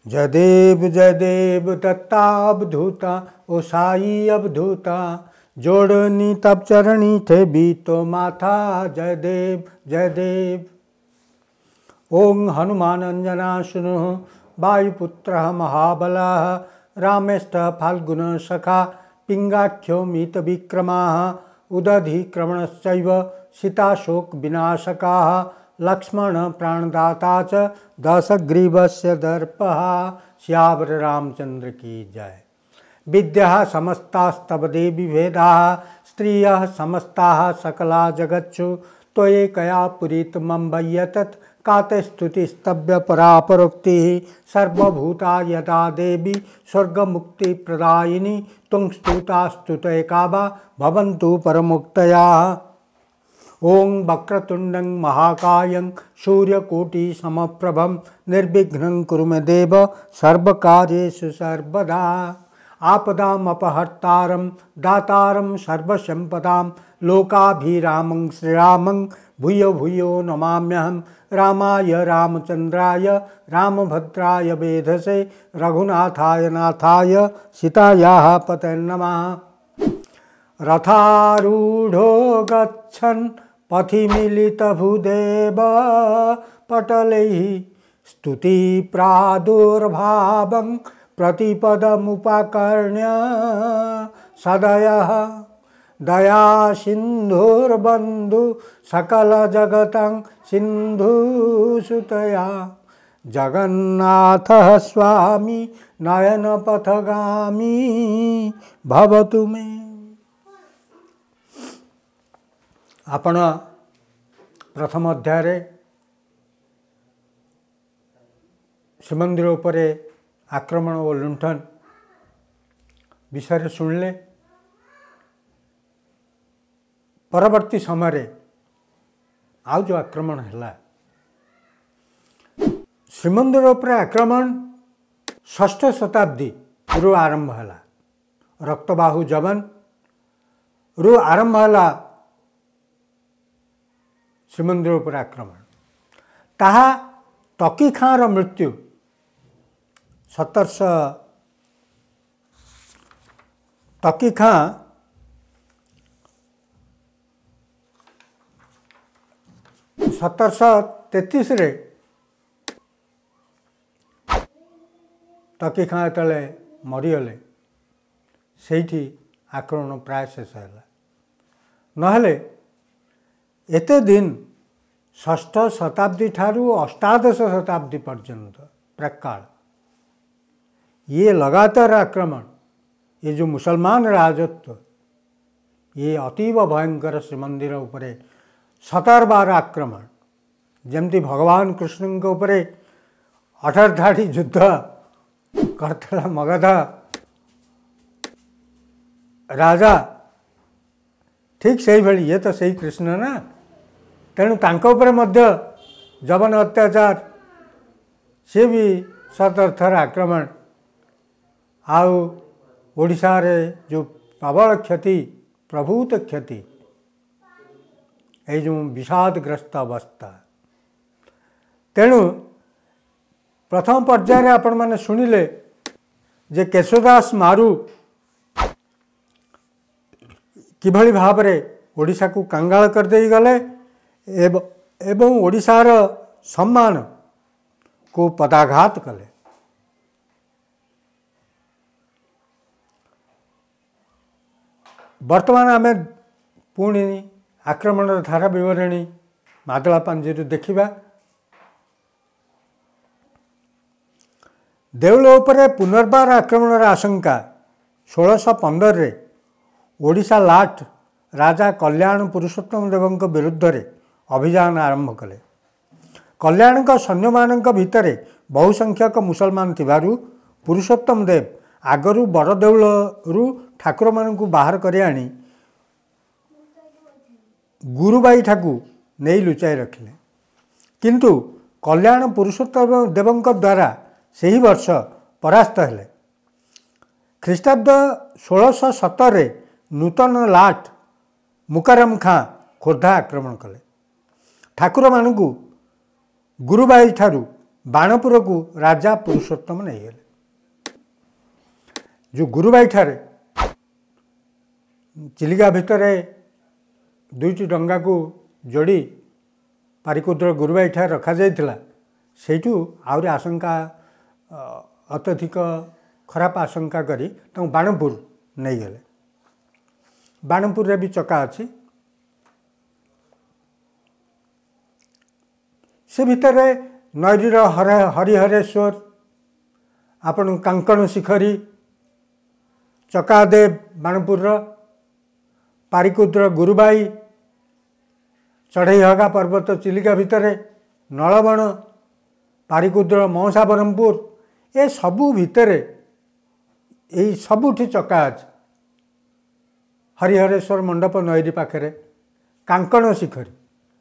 जयदेव जयदेव दत्ता अवधूता ओ साई अवधूता, जोड़नी तब चरणी थे बीतो माथा। जयदेव जयदेव। ओं हनुमान अंजना सुनु वायुपुत्र महाबलः, रामेष्ट फाल्गुन सखा पिंगाख्यो मित विक्रमाः, उदधिक्रमणश्चैव सीताशोक विनाशकाः, लक्ष्मण प्राणदाता च दशग्रीवस्य दर्पः। सियावर रामचंद्र की जय। विद्या समस्तास्तव देवी भेदाः, स्त्रियः समस्ताः सकला जगत्सु, त्वयैकया पुरीतमम्बय्यतत् काते स्तुतिस्तव्य परापरोक्तिः। सर्वभूता यदा देवी स्वर्गमुक्तिप्रदायिनी, त्वं स्तुता स्तुतैका वा भवन्तु परमुक्तयाः। ओं वक्रतुण्डं महाकायं सूर्यकोटिसमप्रभं, निर्विघ्नं कुरु मे देव सर्वकार्येषु सर्वदा। आपदामपहर्तारं दातारं सर्वसम्पदां, लोकाभिरामं श्रीरामं भूयो भूयो नमाम्यहं। रामाय रामचंद्राय रामभद्राय वेधसे, रघुनाथाय नाथाय सीतायाः पतये नमः। रथारूढ़ो गच्छन् पथि मिलितभूदेव पटलैः, स्तुति प्रादुर्भावं प्रतिपदमुपाकर्ण्य सदयः। दया सिन्धुर्बन्धु सकलजगतं सिन्धुसुतया, जगन्नाथः स्वामी नयनपथगामी भवतु मे। ଆପଣ ପ୍ରଥମ ଅଧ୍ୟାୟରେ ଶ୍ରୀମନ୍ଦିର ଉପରେ ଆକ୍ରମଣ ଓ ଲୁଣ୍ଠନ ବିଷୟରେ ଶୁଣିଲେ। ପରବର୍ତ୍ତୀ ସମୟରେ ଆଉ ଯେଉଁ ଆକ୍ରମଣ ହେଲା, ଶ୍ରୀମନ୍ଦିର ଉପରେ ଆକ୍ରମଣ ଷଷ୍ଠ ଶତାବ୍ଦୀରୁ ଆରମ୍ଭ ହେଲା। ରକ୍ତବାହୁ ଯବନରୁ ଆରମ୍ଭ ହେଲା ଶ୍ରୀମନ୍ଦିର ଉପରେ ଆକ୍ରମଣ। ତାହା ତକି ଖାଁର ମୃତ୍ୟୁ 1700, ତକି ଖାଁ 1733ରେ ତକି ଖାଁ ଯେତେବେଳେ ମରିଗଲେ, ସେଇଠି ଆକ୍ରମଣ ପ୍ରାୟ ଶେଷ ହେଲା। ନହେଲେ ଏତେ ଦିନ ଷଷ୍ଠ ଶତାବ୍ଦୀ ଠାରୁ ଅଷ୍ଟାଦଶ ଶତାବ୍ଦୀ ପର୍ଯ୍ୟନ୍ତ ପ୍ରାକ୍କାଳ ଇଏ ଲଗାତାର ଆକ୍ରମଣ, ଏ ଯେଉଁ ମୁସଲମାନ ରାଜତ୍ୱ, ଇଏ ଅତୀବ ଭୟଙ୍କର। ଶ୍ରୀମନ୍ଦିର ଉପରେ 17 ବାର ଆକ୍ରମଣ, ଯେମିତି ଭଗବାନ କୃଷ୍ଣଙ୍କ ଉପରେ 18 ଧାଡ଼ି ଯୁଦ୍ଧ କରିଥିଲା ମଗଧ ରାଜା, ଠିକ୍ ସେଇଭଳି ଇଏ ତ ସେଇ କୃଷ୍ଣ ନା, ତେଣୁ ତାଙ୍କ ଉପରେ ମଧ୍ୟ ଯବନ ଅତ୍ୟାଚାର, ସିଏ ବି 17 ଥର ଆକ୍ରମଣ। ଆଉ ଓଡ଼ିଶାରେ ଯେଉଁ ପ୍ରବଳ କ୍ଷତି, ପ୍ରଭୂତ କ୍ଷତି, ଏଇ ଯେଉଁ ବିଷାଦଗ୍ରସ୍ତ ଅବସ୍ଥା। ତେଣୁ ପ୍ରଥମ ପର୍ଯ୍ୟାୟରେ ଆପଣମାନେ ଶୁଣିଲେ ଯେ କେଶବଦାସ ମାରୁ କିଭଳି ଭାବରେ ଓଡ଼ିଶାକୁ କାଙ୍ଗାଳ କରିଦେଇ ଗଲେ ଏବଂ ଓଡ଼ିଶାର ସମ୍ମାନକୁ ପଦାଘାତ କଲେ। ବର୍ତ୍ତମାନ ଆମେ ପୁଣି ଆକ୍ରମଣର ଧାରା ବିବରଣୀ ମାଦଳା ପାଞ୍ଜିରୁ ଦେଖିବା। ଦେଉଳ ଉପରେ ପୁନର୍ବାର ଆକ୍ରମଣର ଆଶଙ୍କା 1615ରେ ଓଡ଼ିଶା ଲାଟ ରାଜା କଲ୍ୟାଣ ପୁରୁଷୋତ୍ତମ ଦେବଙ୍କ ବିରୁଦ୍ଧରେ ଅଭିଯାନ ଆରମ୍ଭ କଲେ। କଲ୍ୟାଣଙ୍କ ସୈନ୍ୟମାନଙ୍କ ଭିତରେ ବହୁ ସଂଖ୍ୟକ ମୁସଲମାନ ଥିବାରୁ ପୁରୁଷୋତ୍ତମ ଦେବ ଆଗରୁ ବଡ଼ ଦେଉଳରୁ ଠାକୁରମାନଙ୍କୁ ବାହାର କରି ଆଣି ଗୁରୁବାଇଠାକୁ ନେଇ ଲୁଚାଇ ରଖିଲେ। କିନ୍ତୁ କଲ୍ୟାଣ ପୁରୁଷୋତ୍ତମ ଦେବଙ୍କ ଦ୍ୱାରା ସେହି ବର୍ଷ ପରାସ୍ତ ହେଲେ। ଖ୍ରୀଷ୍ଟାବ୍ଦ 1617ରେ ନୂତନ ଲାଟ ମୁକାରମ ଖାଁ ଖୋର୍ଦ୍ଧା ଆକ୍ରମଣ କଲେ। ଠାକୁରମାନଙ୍କୁ ଗୁରୁବାଇଠାରୁ ବାଣପୁରକୁ ରାଜା ପୁରୁଷୋତ୍ତମ ନେଇଗଲେ। ଯେଉଁ ଗୁରୁବାଇଠାରେ ଚିଲିକା ଭିତରେ ଦୁଇଟି ଡଙ୍ଗାକୁ ଯୋଡ଼ି ପାରିକୁଦର ଗୁରୁବାଇଠାରେ ରଖାଯାଇଥିଲା, ସେଇଠୁ ଆହୁରି ଆଶଙ୍କା ଅତ୍ୟଧିକ ଖରାପ ଆଶଙ୍କା କରି ତାଙ୍କୁ ବାଣପୁର ନେଇଗଲେ। ବାଣପୁରରେ ବି ଚକା ଅଛି। ସେ ଭିତରେ ନଈର ହରିହରେଶ୍ୱର, ଆପଣ କାଙ୍କଣ ଶିଖରୀ, ଚକାଦେବ ବାଣପୁରର, ପାରିକୁଦର ଗୁରୁବାଇ, ଚଢ଼େଇହଗା ପର୍ବତ ଚିଲିକା ଭିତରେ, ନଳବଣ, ପାରିକୁଦର ମଉସା ବ୍ରହ୍ମପୁର, ଏସବୁ ଭିତରେ ଏଇ ସବୁଠି ଚକା ଅଛି। ହରିହରେଶ୍ୱର ମଣ୍ଡପ ନଈରୀ ପାଖରେ, କାଙ୍କଣ ଶିଖରୀ,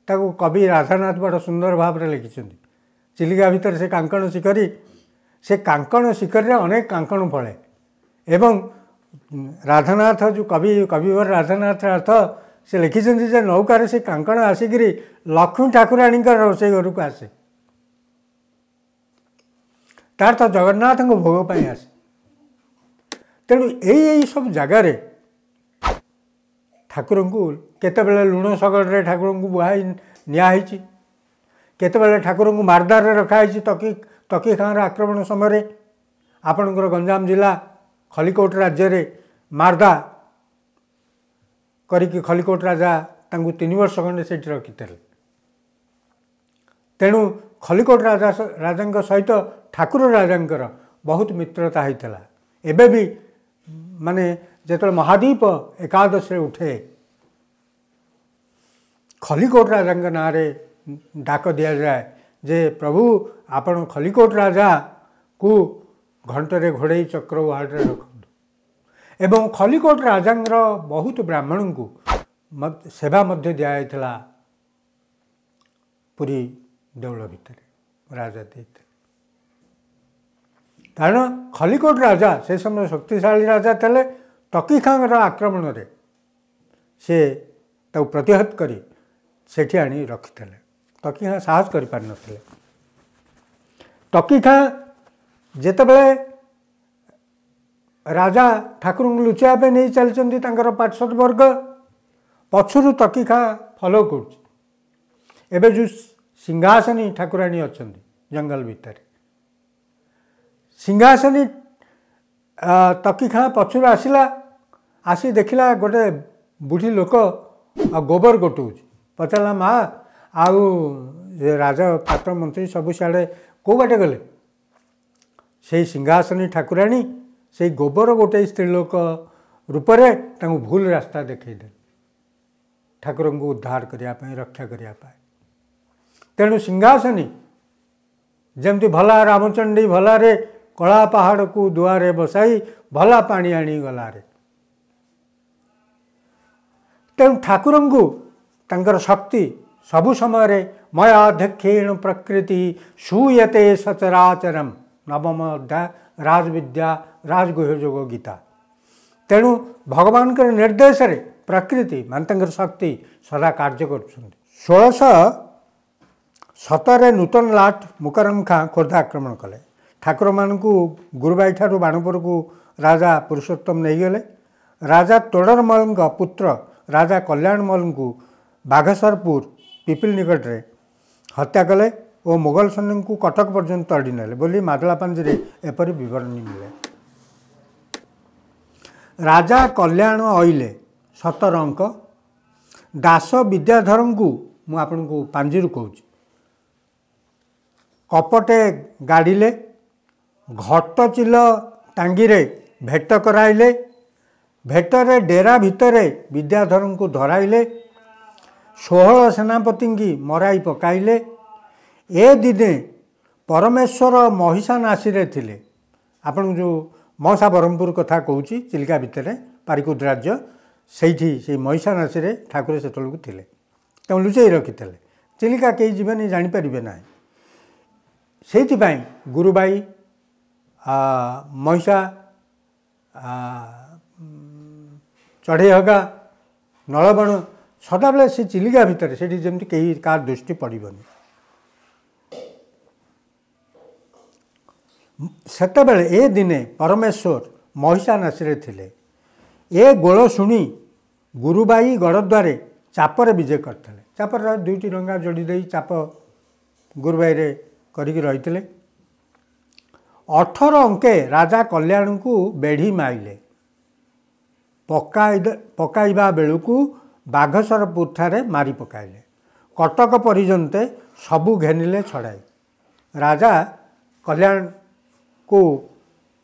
ତାକୁ କବି ରାଧାନାଥ ବଡ଼ ସୁନ୍ଦର ଭାବରେ ଲେଖିଛନ୍ତି। ଚିଲିକା ଭିତରେ ସେ କାଙ୍କଣ ଶିଖରୀ, ସେ କାଙ୍କଣ ଶିଖରୀରେ ଅନେକ କାଙ୍କଣ ଫଳେ ଏବଂ ରାଧାନାଥ ଯେଉଁ କବି, କବିବର ରାଧାନାଥ ରଥ, ସେ ଲେଖିଛନ୍ତି ଯେ ନୌକାରେ ସେ କାଙ୍କଣ ଆସିକିରି ଲକ୍ଷ୍ମୀ ଠାକୁରାଣୀଙ୍କର ରୋଷେଇ ଘରକୁ ଆସେ, ତାର ତ ଜଗନ୍ନାଥଙ୍କ ଭୋଗ ପାଇଁ ଆସେ। ତେଣୁ ଏଇ ଏଇ ସବୁ ଜାଗାରେ ଠାକୁରଙ୍କୁ କେତେବେଳେ ଲୁଣ ଶଗଡ଼ରେ ଠାକୁରଙ୍କୁ ବୁହା ନିଆ ହେଇଛି, କେତେବେଳେ ଠାକୁରଙ୍କୁ ମାରଦାରରେ ରଖାହେଇଛି ତକି ଖାଁର ଆକ୍ରମଣ ସମୟରେ। ଆପଣଙ୍କର ଗଞ୍ଜାମ ଜିଲ୍ଲା ଖଲିକୋଟ ରାଜ୍ୟରେ ମାରଦା କରିକି ଖଲିକୋଟ ରାଜା ତାଙ୍କୁ 3 ବର୍ଷ ଖଣ୍ଡେ ସେଇଠି ରଖିଥିଲେ। ତେଣୁ ଖଲିକୋଟ ରାଜାଙ୍କ ସହିତ ଠାକୁର ରାଜାଙ୍କର ବହୁତ ମିତ୍ରତା ହେଇଥିଲା। ଏବେ ବି ମାନେ ଯେତେବେଳେ ମହାଦୀପ ଏକାଦଶରେ ଉଠେ, ଖଲିକୋଟ ରାଜାଙ୍କ ନାଁରେ ଡାକ ଦିଆଯାଏ ଯେ ପ୍ରଭୁ ଆପଣ ଖଲିକୋଟ ରାଜାକୁ ଘଣ୍ଟରେ ଘୋଡ଼େଇ ଚକ୍ର ୱାର୍ଡ଼ରେ ରଖନ୍ତୁ। ଏବଂ ଖଲିକୋଟ ରାଜାଙ୍କର ବହୁତ ବ୍ରାହ୍ମଣଙ୍କୁ ସେବା ମଧ୍ୟ ଦିଆଯାଇଥିଲା ପୁରୀ ଦେଉଳ ଭିତରେ ରାଜା ଦେଇଥିଲେ। କାରଣ ଖଲିକୋଟ ରାଜା ସେ ସମୟ ଶକ୍ତିଶାଳୀ ରାଜା ଥିଲେ। ତକି ଖାଁର ଆକ୍ରମଣରେ ସେ ତାକୁ ପ୍ରତିହତ କରି ସେଠି ଆଣି ରଖିଥିଲେ। ତକି ଖାଁ ସାହସ କରିପାରିନଥିଲେ। ତକି ଖାଁ ଯେତେବେଳେ ରାଜା ଠାକୁରଙ୍କୁ ଲୁଚାଇବା ପାଇଁ ନେଇ ଚାଲିଛନ୍ତି ତାଙ୍କର ପାର୍ଶ୍ୱଦ ବର୍ଗ, ପଛରୁ ତକି ଖାଁ ଫଲୋ କରୁଛି। ଏବେ ଯେଉଁ ସିଂହାସନୀ ଠାକୁରାଣୀ ଅଛନ୍ତି ଜଙ୍ଗଲ ଭିତରେ, ସିଂହାସନୀ ତକି ଖାଁ ପଛରୁ ଆସିଲା, ଆସି ଦେଖିଲା ଗୋଟେ ବୁଢ଼ୀ ଲୋକ ଆଉ ଗୋବର ଗୋଟଉଛି। ପଚାରିଲା, ମା ଆଉ ରାଜା ପାତ୍ର ମନ୍ତ୍ରୀ ସବୁ ସିଆଡ଼େ କେଉଁ ବାଟେ ଗଲେ? ସେଇ ସିଂହାସନୀ ଠାକୁରାଣୀ ସେଇ ଗୋବର ଗୋଟେ ସ୍ତ୍ରୀ ଲୋକ ରୂପରେ ତାଙ୍କୁ ଭୁଲ ରାସ୍ତା ଦେଖେଇଦେଲେ ଠାକୁରଙ୍କୁ ଉଦ୍ଧାର କରିବା ପାଇଁ, ରକ୍ଷା କରିବା ପାଇଁ। ତେଣୁ ସିଂହାସନୀ ଯେମିତି ଭଲା ରାମଚଣ୍ଡୀ ଭଲାରେ କଳା ପାହାଡ଼କୁ ଦୁଆରେ ବସାଇ ଭଲା ପାଣି ଆଣି ଗଲାରେ, ତେଣୁ ଠାକୁରଙ୍କୁ ତାଙ୍କର ଶକ୍ତି ସବୁ ସମୟରେ ମୟାଧ୍ୟକ୍ଷେଣ ପ୍ରକୃତି ସୂୟତେ ସଚରାଚରମ, ନବମ ଅଧ୍ୟାୟ ରାଜବିଦ୍ୟା ରାଜଗୁହ୍ୟ ଯୋଗ ଗୀତା। ତେଣୁ ଭଗବାନଙ୍କର ନିର୍ଦ୍ଦେଶରେ ପ୍ରକୃତି ମାନେ ତାଙ୍କର ଶକ୍ତି ସଦା କାର୍ଯ୍ୟ କରୁଛନ୍ତି। 1617ରେ ନୂତନ ଲାଟ ମୁକରମ ଖାଁ ଖୋର୍ଦ୍ଧା ଆକ୍ରମଣ କଲେ। ଠାକୁରମାନଙ୍କୁ ଗୁରୁବାଇଠାରୁ ବାଣପୁରକୁ ରାଜା ପୁରୁଷୋତ୍ତମ ନେଇଗଲେ। ରାଜା ତୋଡ଼ରମଲଙ୍କ ପୁତ୍ର ରାଜା କଲ୍ୟାଣମଲଙ୍କୁ ବାଘସରପୁର ପିପିଲି ନିକଟରେ ହତ୍ୟା କଲେ ଓ ମୋଗଲ ସୈନ୍ୟଙ୍କୁ କଟକ ପର୍ଯ୍ୟନ୍ତ ତଡ଼ି ନେଲେ ବୋଲି ମାଦଳାପାଞ୍ଜିରେ ଏପରି ବିବରଣୀ ମିଳେ। ରାଜା କଲ୍ୟାଣ ଅଇଲେ 17 ଅଙ୍କ। ଦାସ ବିଦ୍ୟାଧରଙ୍କୁ ମୁଁ ଆପଣଙ୍କୁ ପାଞ୍ଜିରୁ କହୁଛି, କପଟେ ଗାଡ଼ିଲେ, ଘଟଚିଲ ଟାଙ୍ଗିରେ ଭେଟ କରାଇଲେ, ଭେଟରେ ଡେରା ଭିତରେ ବିଦ୍ୟାଧରଙ୍କୁ ଧରାଇଲେ, 16 ସେନାପତିଙ୍କି ମରାଇ ପକାଇଲେ। ଏ ଦିନେ ପରମେଶ୍ୱର ମହିଷାନାଶୀରେ ଥିଲେ। ଆପଣଙ୍କୁ ଯେଉଁ ମହସା ବ୍ରହ୍ମପୁର କଥା କହୁଛି, ଚିଲିକା ଭିତରେ ପାରିକୁଦ ରାଜ୍ୟ, ସେଇଠି ସେଇ ମହିଷାନାଶୀରେ ଠାକୁର ସେତେବେଳକୁ ଥିଲେ, ତାଙ୍କୁ ଲୁଚେଇ ରଖିଥିଲେ। ଚିଲିକା କେହି ଯିବେନି, ଜାଣିପାରିବେ ନାହିଁ। ସେଇଥିପାଇଁ ଗୁରୁବାଇ, ମହିଷା, ଚଢ଼େଇହଗା, ନଳବଣ ସଦାବେଳେ ସେ ଚିଲିକା ଭିତରେ, ସେଠି ଯେମିତି କେହି କାହାର ଦୃଷ୍ଟି ପଡ଼ିବନି। ସେତେବେଳେ ଏ ଦିନେ ପରମେଶ୍ୱର ମହିଷାନାସୀରେ ଥିଲେ। ଏ ଗୋଳ ଶୁଣି ଗୁରୁବାଇ ଗଡ଼ଦ୍ୱାରେ ଚାପରେ ବିଜେ କରିଥିଲେ। ଚାପରେ ଦୁଇଟି ଡଙ୍ଗା ଯୋଡ଼ି ଦେଇ ଚାପ ଗୁରୁବାଇରେ କରିକି ରହିଥିଲେ। 18 ଅଙ୍କେ ରାଜା କଲ୍ୟାଣଙ୍କୁ ବେଢ଼ି ମାଇଲେ। ପକାଇବା ବେଳକୁ ବାଘସରପୁରଠାରେ ମାରି ପକାଇଲେ। କଟକ ପରିଯନ୍ତେ ସବୁ ଘେନିଲେ ଛଡ଼ାଇ। ରାଜା କଲ୍ୟାଣକୁ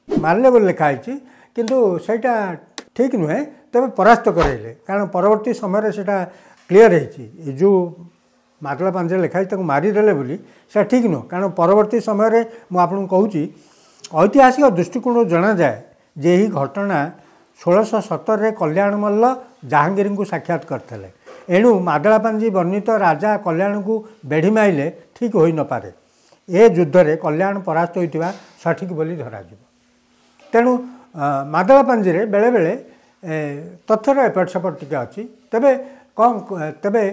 ମାରିଲେ ବୋଲି ଲେଖା ହେଇଛି, କିନ୍ତୁ ସେଇଟା ଠିକ୍ ନୁହେଁ। ତେବେ ପରାସ୍ତ କରାଇଲେ, କାରଣ ପରବର୍ତ୍ତୀ ସମୟରେ ସେଇଟା କ୍ଲିଅର୍ ହେଇଛି। ଏ ଯେଉଁ ମାଦଳା ପାଞ୍ଜିରେ ଲେଖା ହେଇଛି ତାକୁ ମାରିଦେଲେ ବୋଲି, ସେଇଟା ଠିକ୍ ନୁହଁ। କାରଣ ପରବର୍ତ୍ତୀ ସମୟରେ ମୁଁ ଆପଣଙ୍କୁ କହୁଛି, ଐତିହାସିକ ଦୃଷ୍ଟିକୋଣରୁ ଜଣାଯାଏ ଯେ ଏହି ଘଟଣା 1617ରେ କଲ୍ୟାଣ ମଲ୍ଲ ଜାହାଙ୍ଗୀରଙ୍କୁ ସାକ୍ଷାତ କରିଥିଲେ। ଏଣୁ ମାଦଳା ପାଞ୍ଜି ବର୍ଣ୍ଣିତ ରାଜା କଲ୍ୟାଣକୁ ବେଢ଼ି ମାଇଲେ ଠିକ୍ ହୋଇନପାରେ। ଏ ଯୁଦ୍ଧରେ କଲ୍ୟାଣ ପରାସ୍ତ ହୋଇଥିବା ସଠିକ୍ ବୋଲି ଧରାଯିବ। ତେଣୁ ମାଦଳା ପାଞ୍ଜିରେ ବେଳେବେଳେ ତଥ୍ୟର ଏପଟ ସେପଟ ଟିକେ ଅଛି। ତେବେ କ'ଣ, ତେବେ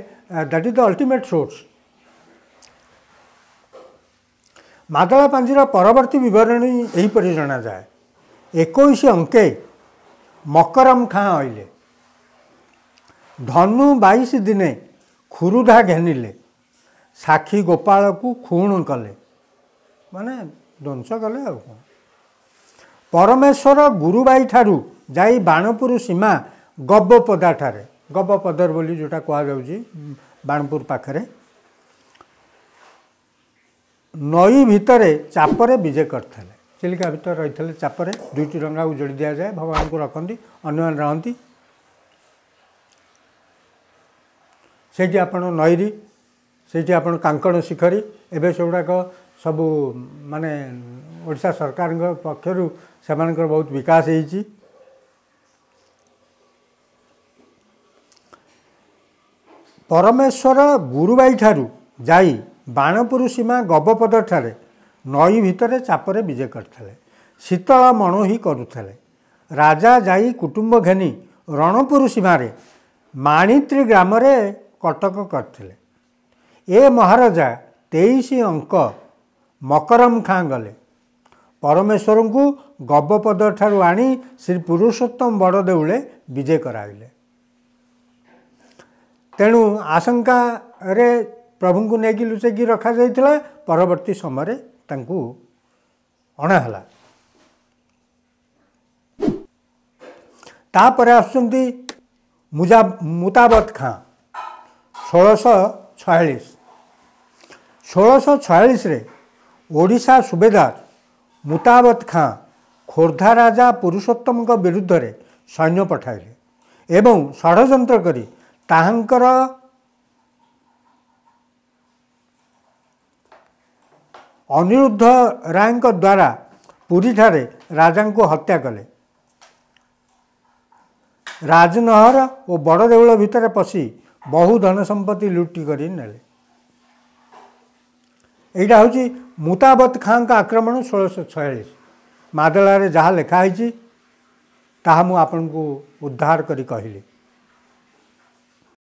that is the ultimate source. Madala ପାଞ୍ଜିର ପରବର୍ତ୍ତୀ ବିବରଣୀ ଏହିପରି ଜଣାଯାଏ। 21 ଅଙ୍କେ ମକରମ ଖାଁ ଅଇଲେ। ଧନୁ 22 ଦିନେ ଖୁରୁଧା ଘେନିଲେ। ସାକ୍ଷୀ ଗୋପାଳକୁ ଖୁଣ କଲେ, ମାନେ ଧ୍ୱଂସ କଲେ ଆଉ କ'ଣ। ପରମେଶ୍ୱର ଗୁରୁବାଇ ଠାରୁ ଯାଇ ବାଣପୁର ସୀମା ଗବପଦାଠାରେ, ଗବପଦର ବୋଲି ଯେଉଁଟା କୁହାଯାଉଛି ବାଣପୁର ପାଖରେ, ନଈ ଭିତରେ ଚାପରେ ବିଜେ କରିଥିଲେ। ଚିଲିକା ଭିତରେ ରହିଥିଲେ ଚାପରେ। ଦୁଇଟି ଡଙ୍ଗାକୁ ଯୋଡ଼ି ଦିଆଯାଏ, ଭଗବାନଙ୍କୁ ରଖନ୍ତି, ଅନ୍ୟମାନେ ରହନ୍ତି। ସେଇଠି ଆପଣ ନଈରୀ, ସେଇଠି ଆପଣ କାଙ୍କଣ ଶିଖରୀ, ଏବେ ସେଗୁଡ଼ାକ ସବୁ ମାନେ ଓଡ଼ିଶା ସରକାରଙ୍କ ପକ୍ଷରୁ ସେମାନଙ୍କର ବହୁତ ବିକାଶ ହେଇଛି। ପରମେଶ୍ୱର ଗୁରୁବାଇ ଠାରୁ ଯାଇ ବାଣପୁର ସୀମା ଗବପଦଠାରେ ନଈ ଭିତରେ ଚାପରେ ବିଜେ କରିଥିଲେ। ଶୀତଳ ମଣୋହି କରୁଥିଲେ। ରାଜା ଯାଇ କୁଟୁମ୍ବ ଘେନି ରଣପୁର ସୀମାରେ ମାଣିତ୍ରୀ ଗ୍ରାମରେ କଟକ କରିଥିଲେ। ଏ ମହାରାଜା 23 ଅଙ୍କ ମକରମ ଖାଁ ଗଲେ। ପରମେଶ୍ୱରଙ୍କୁ ଗବପଦ ଠାରୁ ଆଣି ଶ୍ରୀ ପୁରୁଷୋତ୍ତମ ବଡ଼ଦେଉଳେ ବିଜେ କରାଇଲେ। ତେଣୁ ଆଶଙ୍କାରେ ପ୍ରଭୁଙ୍କୁ ନେଇକି ଲୁଚେଇକି ରଖାଯାଇଥିଲା। ପରବର୍ତ୍ତୀ ସମୟରେ ତାଙ୍କୁ ଅଣାହେଲା। ତାପରେ ଆସୁଛନ୍ତି ମୁତାବତ ଖାଁ, 1646। 1646ରେ ଓଡ଼ିଶା ସୁବେଦାର ମୁତାବତ ଖାଁ ଖୋର୍ଦ୍ଧା ରାଜା ପୁରୁଷୋତ୍ତମଙ୍କ ବିରୁଦ୍ଧରେ ସୈନ୍ୟ ପଠାଇଲେ ଏବଂ ଷଡ଼ଯନ୍ତ୍ର କରି ତାହାଙ୍କର ଅନିରୁଦ୍ଧ ରାୟଙ୍କ ଦ୍ୱାରା ପୁରୀଠାରେ ରାଜାଙ୍କୁ ହତ୍ୟା କଲେ। ରାଜନହର ଓ ବଡ଼ଦେଉଳ ଭିତରେ ପଶି ବହୁ ଧନ ସମ୍ପତ୍ତି ଲୁଟି କରି ନେଲେ। ଏଇଟା ହେଉଛି ମୁତାବତ ଖାଁଙ୍କ ଆକ୍ରମଣ 1646। ମାଦଳାରେ ଯାହା ଲେଖା ହେଇଛି ତାହା ମୁଁ ଆପଣଙ୍କୁ ଉଦ୍ଧାର କରି କହିଲି।